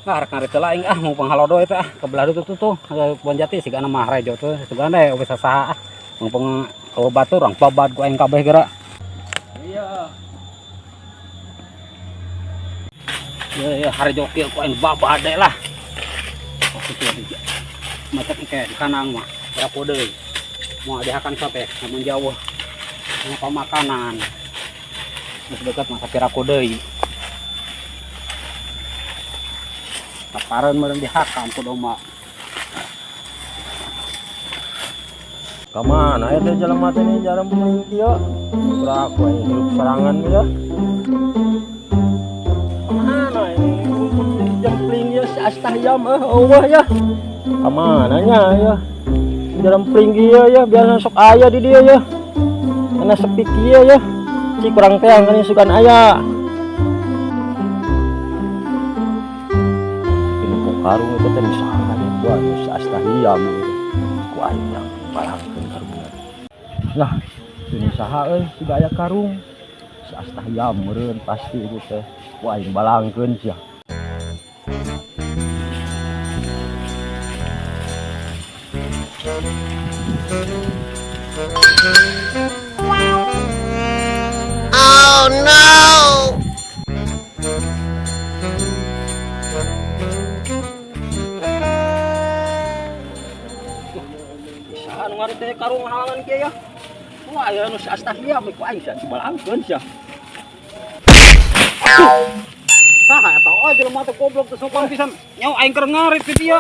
Nah, rek ngarit heula aing ah mau panghalodo eta ah ke belah ditu tuh kebon jati sigana mah rejo tuh sugan deh bisa saha ah mumpung batur urang babad ku aing kabeh geura. Iya. Ya ya harejo kieu ku aing babad deh lah. Oh kitu macet engke di kanang mah berapa deui. Mau dihakan sate namun jauh. Ngapa makanan. Geus deukeut mah sapiraku deui. Paparan meureun dihakan ku domba. Ka mana eta jelema teh nih jalan peuling kieu? Kurang aku aing hirup sorangan ya. Kamana ini jam pling ya si Astahiyam eueuh ya. Kamana nya ya? Jalan pling kieu ya biasa sok aya di dieu ya. Kana sepi kieu ya. Ci kurang teh kan sugan aya. Karung itu teh misalkan gua si Astahiyam ku aing urang balangkeun karungna. Lah, ini saha euy siga aya karung. Si Astahiyam meureun pasti itu teh. Ku aing balangkeun sia. Oh no. Ngarit teh karung halangan kieu ya. Wah, aya nu si Astahiyam ku aing sia dibalangkeun sia. Saha eta oh jelema teh goblok teh sopan pisan. Nyawa aing keur ngarit di dieu.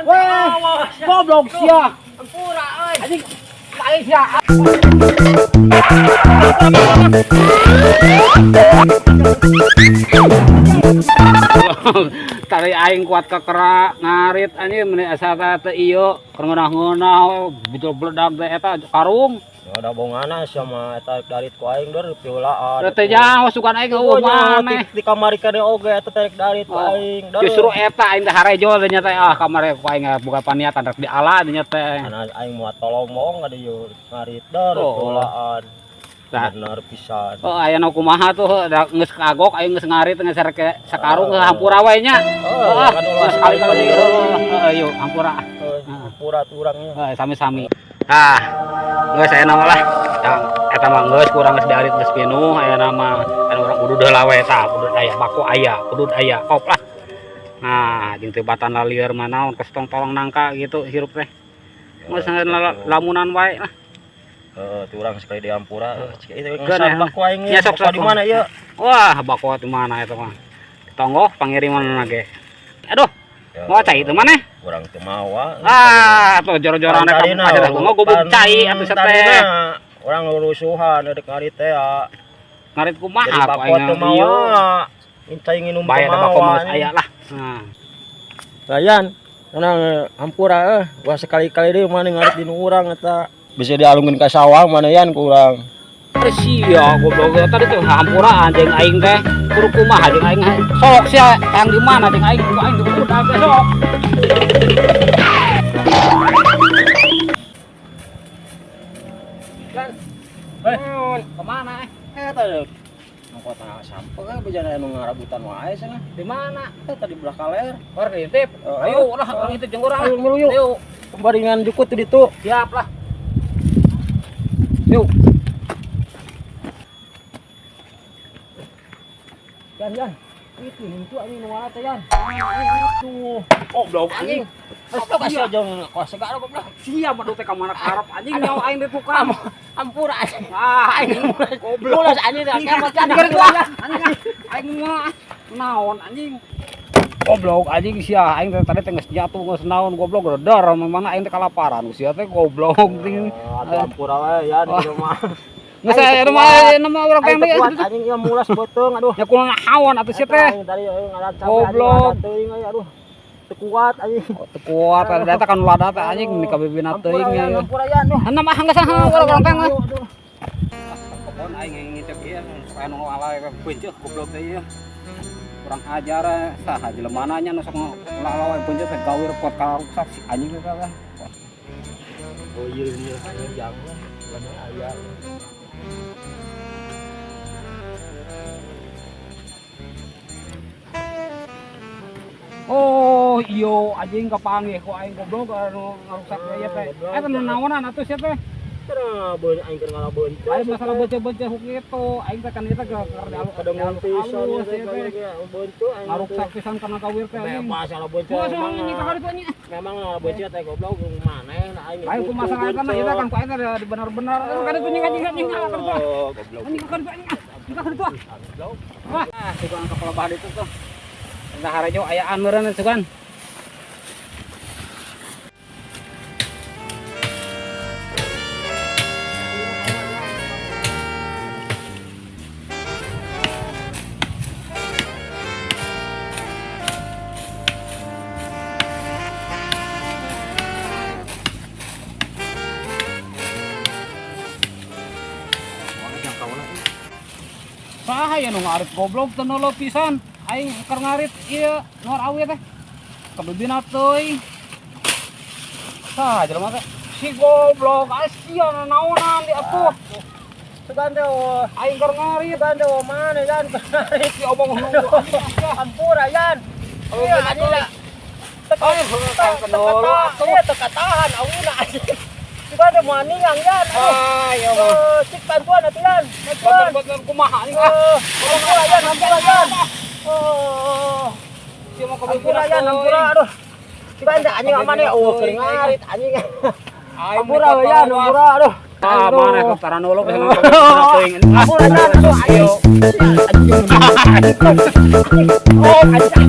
Wah, goblok sia. Ampura euy. Anjing aing sia. Tari aing kuat kekera ngarit anjing meni asa teh ieu keur ngeunah-ngeunah betul bledag teh eta karung. Ya da bongana sama eta darit ku aing der piulaan. Teh jauh sugan aing eueuh maneh. Di kamari kade oge eta tarik darit ku aing. Justru eta aing teh harejo teh nya teh ah kamari ku aing buka paniatan rek diala teh nya teh. Ana aing moal tolong moong ka dieu ngarit der piulaan. Bener pisan. Oh aya nu kumaha tuh geus kagok aing geus ngarit geus rek sakarung hampura wae nya. Oh, sekali-kali heeh yuk hampura. Hampura tuh urangnya. Heeh sami-sami. Ah, geus aya nama lah. Eta mah geus kurang geus diarit geus pinuh aya nama anu urang udud heula we tah, udud aya bako aya, udud aya kop lah. Nah, jeung teu batan lalieur mah naon kos tong tolong nangka gitu hirup teh. Geus lamunan wae lah. Heeh, tuh urang sekali di hampura. Itu bako aing nya sok di mana ieu? Wah, bako di mana eta mah? Tonggoh pangiriman ge. Aduh. Mau cai itu mana? Urang teu mawa. Ah, tuh joro-joran rek aja ngogobug cai atuh teh. Urang rusuhan rek ngarit teh. Ngarit kumaha ku aing teu mawa. Cai nginum teu mawa. Bako mah aya lah. Nah. Layan, urang hampura wah sekali-kali deui maneh ngarit dinu urang eta. Bisa dialungkeun ka sawah mana yan ku urang. Sia goblok tadi tuh hampuraan jeung aing teh. Kudu kumaha jeung aing sok sia yang di mana jeung aing ku aing kudu sok. Kan. Hei, kemana eh? Eta kota sampeu bejana anu ngarabutan wae cenah. Di mana? Eta di belah kaler. War ngintip. Ayo lah ngintip jeung urang. Ayo milu yuk. Pembaringan jukut di ditu. Siap lah. Yuk. Yan, yan. Itu itu anjing nu teh yan. Itu. Goblok anjing. Astagfirullah sia jeung kos segala goblok. Sia mah teh ka mana karep anjing nyawa aing di tukang. Ampura anjing. Ah, aing goblok. Mulas anjing teh anjing. Aing mah naon anjing. Goblok anjing sia aing teh tadi teh geus jatuh geus naon goblok redar mana aing teh kalaparan sia teh goblok ting. Atuh ampura wae ya di rumah. Geus aya mah nama urang teh anjing ieu mulas beuteung aduh. Ya kunaon hawan atuh sia teh. Goblok. Aduh. Teu kuat anjing. Teu kuat eta kan lada teh anjing ni kabibina teuing. Ampura ya aduh. Hana mah geus urang teh. Kebon aing ngintip ieu sok anu ala beunceuk goblok teh ieu. Kurang ajar saha jelemana nya nu sok ngalawan beunceuk teh gawir kuat karuksak si anjing eta teh. Oh ieu ieu jang lamun aya. Oh, iyo anjing kapanggih ku aing goblok anu ngarusak ieu teh. Goblok. Eta naonan atuh sia teh? Cenah beun aing keur ngalabeunceut. Aing masalah beuce-beuce ku kitu. Aing teh kan ieu teh keur dialus Kadengeun pisan alus ieu ieu teh teh. beunceut aing. Ngaruksak pisan kana kawir teh anjing. Masalah beunceut. Wah, soalnya ini kakak itu anjing. Memang ngalabeunceut teh goblok maneh na aing. Aing ku masalah eta mah ieu teh kan ku aing teh benar-benar kan itu anjing anjing anjing kakak itu. Oh, goblok. Anjing kakak itu anjing. Kakak itu. Wah, sugan ka palebah ditu tuh. Nah, harajo ayaan meureun sugan. Saha ya nu ngarit goblok teu nolo pisan. Aing keur ngarit ieu nuar awi teh. Kabebina teuing. Saha jelema teh? Si goblok asia naonan di atuh. Sugan teh oh. Aing keur ngarit. Sugan teh oh maneh yan. Si obong nunggu. Ampura yan. Iya anjing lah. Teka teka tahan awina anjing. Sugan teh moal ningang yan. Ah, ya mah. Cik bantuan atuh yan. Bantuan. Bantuan kumaha anjing ah. Ampura yan, ampura yan. Oh. Si mah Ampura yan, ampura aduh. Sugan teh anjing maneh oh keur ngarit anjing. Ampura yan, ampura aduh. Ah, mana kok taranolo pisan teuing. Ampura yan, aduh ayo. Oh, anjing.